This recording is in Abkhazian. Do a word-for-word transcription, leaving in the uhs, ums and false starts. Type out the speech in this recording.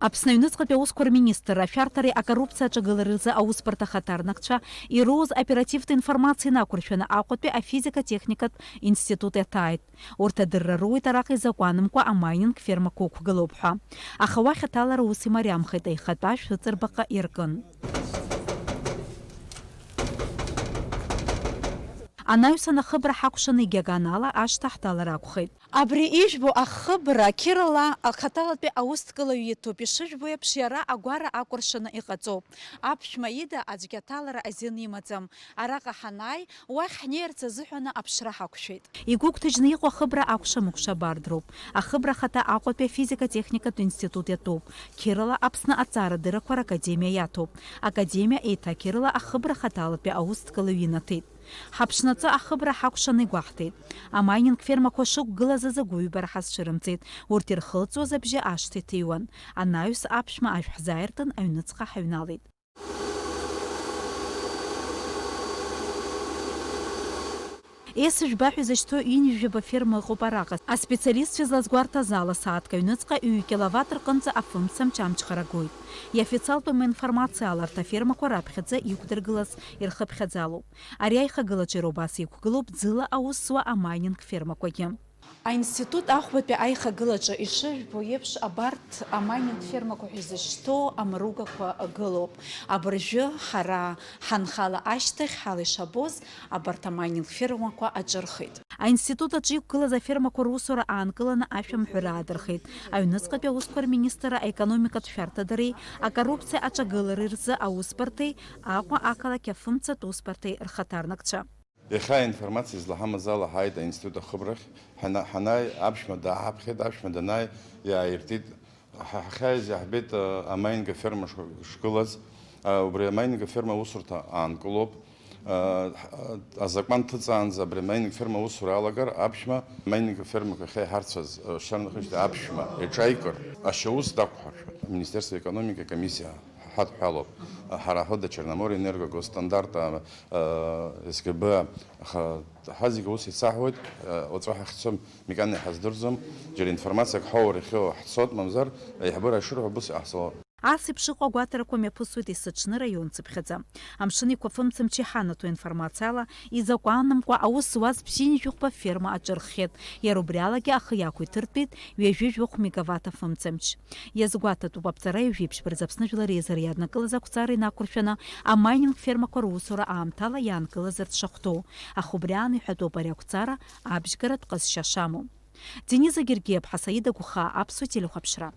Аԥсны аҩныҵҟатәи аусқәа рминистрра ашәарҭареи акоррупциа аҿагылареи рзы аусбарҭа ахаҭарнакцәа ироуз оперативтә информациа инақәыршәаны Аҟәатәи афизика-техникатә институт иаҭааит. Урҭ адырра роуеит араҟа изакәанымкәа амайнинг фермақәа ықәгылоуп ҳәа. Аха уахь аҭалара ус имариамхеит, аихатә ашә ыҵарбаҟа иаркын. Анаҩсан ахыбра ҳакәшаны егьаган ала ашҭа ҳҭалар акәхеит. Абри ижәбо ахыбра қьырала ахаҭалатәи аусҭкылаҩ иҭоуп. Ишыжәбо еиԥш, иара агәара акәыршаны иҟаҵоуп. Аԥшәма ида аӡәгьы аҭалара азин имаӡам. Араҟа ҳанааи, уахь ҳнеирц азыҳәаны аԥшра ҳақәшәеит. Игәыгәҭажьны иҟоу ахыбра акәша-мыкәша абардроуп. Ахыбра ахаҭа Аҟәатәи афизика-техникатә институт иатәуп. Қьырала Аԥсны аҭҵаарадыррақәа ракадемиа иаҭоуп. Академиа еиҭа қьырала ахыбра ахаҭалатәи аусҭкылаҩ инаҭеит. Ҳаԥшнаҵы ахыбра ҳакәшаны игәаҳҭеит. Амайнинг фермақәа шықәгылаз азы гәыҩбара ҳазцәырымҵит. Урҭ ирхылҵуаз абжьы ашҭа иҭыҩуан. Анаҩс аԥшәма ашә ҳзааиртын, аҩныҵҟа ҳаҩналеит. Ес жәба ҳәа изышьҭоу ҩынҩажәаба ферма ыҟоуп араҟа. Аспециалистцәа излазгәарҭаз ала, сааҭк аҩныҵҟа ҩ-киловатт рҟынӡа афымцамч амчхара гоит. Иофициалтәым информациала, арҭ афермақәа раԥхьаӡа иқәдыргылаз ирхыԥхьаӡалоуп. Ари аихагылаҿы иара убас иқәгылоуп ӡыла аус зуа амайнинг фермақәагьы. Аинститут ахәбатәи аихагылаҿы ишыжәбо еиԥш, абарҭ амайнинг фермақәа ҳәа изышьҭоу амругақәа гылоуп. Абыржәы ҳара ҳанхала ашьҭахь ҳала ишабоз, абарҭ амайнинг фермақәа аҿырхит. Аинститут аҿы иқәгылаз афермақәа русура аанкыланы ашәамҳәыра аадырхеит. Аҩныҵҟатәи аусқәа рминистрра аекономикатә шәарҭадареи акоррупциа аҿагылареи рзы аусбарҭеи Аҟәа ақалақь афымцатә усбарҭеи рхаҭарнакцәа. Иахьа аинформациа излаҳамаз ала ҳааит аинститут ахыбрахь. Ҳана-, ҳанааи, аԥшәма дааҳаԥхьеит, аԥшәма данааи, иааиртит. Ҳа-, ҳахьааиз иаҳбеит, а, амаинга ферма ш-, шгылаз. А, убри амаинга ферма аусурҭа аанкылоуп. А, ҳ-, а, азакәан ҭыҵаанӡа абри амаинга ферма аусура алагар, аԥшәма амаинга фермақәа ахьеиҳарцәаз, а, шьарнахышьҭи аԥшәма иҿаикыр, ашьаус дақәҳаршәоит. Аминистерство экономики акомиссиа ҳадҳәалоуп. Ҳара ҳәода Черноморье Энерго, Госстандарт, а, а, СГБ, аха ҳа зегьы ус ицаҳуеит, а, уаҵәы ҳахьцом, макьана иҳаздырӡом, џьара информациак ҳаур иахьоу ҳцот, мамзар аиҳабыра ишырҳәо убыс иҟаҳҵалон. Ас еиԥш ыҟоу агәаҭарақәа мҩаԥысуеит есыҽны раион цыԥхьаӡа. Амшын Еиқәафымцамч иҳанаҭо информациала, изакәанымкәа аус зуаз ԥшьынҩажәихәба ферма аҿырххьеит, иара убри алагьы ахы иақәиҭыртәит ҩажәи жәохә мегаватт афымцамч. Иазгәаҭатәуп, аԥҵара ҩажәи ԥшьба рзы Аԥсны Жәлар Реизара иаднакылаз ақәҵара инақәыршәаны, амайнинг фермақәа русура аамҭала иаанкылазарц шахәҭоу. Аха убри аан иҳәатәуп ари ақәҵара абжьгаратә ҟазшьа шамоу. Дениза Гергиаԥҳа, Саида Гәхаа, Аԥсуа телехәаԥшра.